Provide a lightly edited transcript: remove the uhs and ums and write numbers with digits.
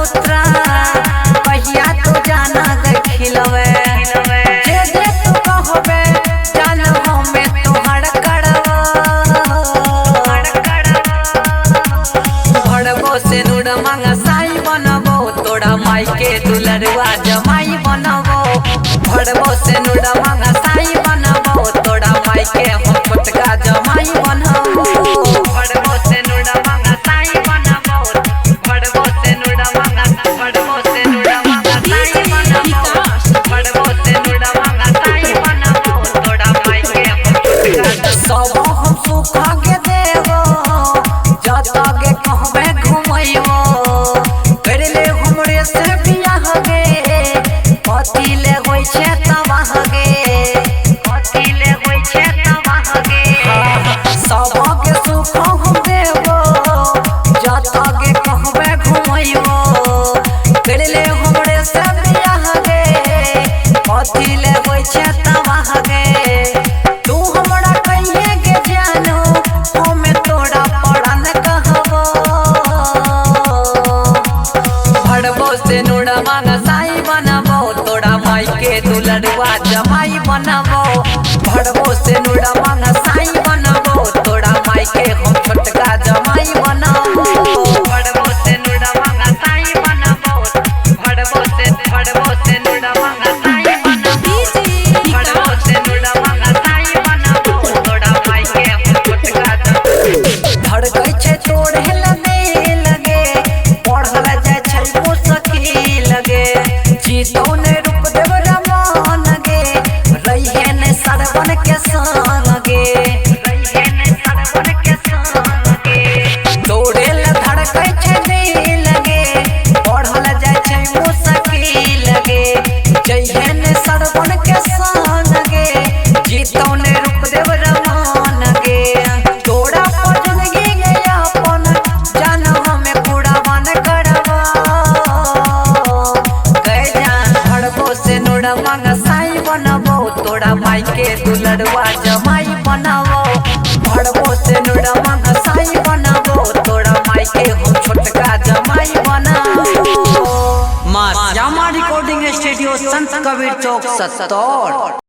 सूत्रा कहिया तू जाना खिलवे जे जे तू कहबे जान हमें तोहर करबो भरबो से नूर मांगा साई बनबो तोरा माई के दुलरुआ जमाई बनबो भरबो से नूर मांगा साई बनबो तोरा माई के हम छोटका जमाई बनबो भरबो से नूर मांगा साई बनबो भरबो से नूर मांगा भरबो से नूर मांगा साई बनबो भरबो से नूर मांगा साई बनबो तोरा माई के हम छोटका सब हम सुखा के देबो जत गे कहबे घुमैबो करले हमरे से बियाह गे कथी ले होइ छै तबाह गे कथी ले होइ छै तबाह गे सब के सुख हम देबो जत गे कहबे घुमैबो करले हमरे से बियाह गे कथी ले होइ छै तबाह गे तू हमरा कहिए गे जानो हमें तोरा परान कहबो भरबो से नूरा मांगा साई बनबो तोरा माई के दुलरुआ जमाई बनबो भरबो से नूरा मांगा साई बनबो तोरा माई के हम छोटका जमाई बनबो भरबो से नूरा मांगा साई बनबो भरबो से नूरा मांगा साई बनबो भरबो से नूरा मांगा साई बनबो तोरा माई के हम छोटका धड़कै छै तोरे लगे लगे पढ़ल जाइ छै मुश्किल गे जीतौ ने रूप देव रमान गे रहिए ने सरवन के संग गे रहिए ने सरवन के संग गे तोरे ल धड़कै छै दिल गे पढ़ल जाइ छै मुश्किल गे जइहे ने सरवन के संग गे जीतौ ने रूप देव रमान गे तोरा पर जिंदगी गे अपन जान हमें पूरा मन करबो गए जान भरबो से नूरा मांगा साई बनबो तोरा माई के दुलरुआ जमाई बनबो भरबो से नूरा मांगा साई बनबो तोरा माई के हम छोटका जमाई बनबो माँ श्यामा रिकॉर्डिंग स्टूडियो संत कबीर चौक सत्तौर।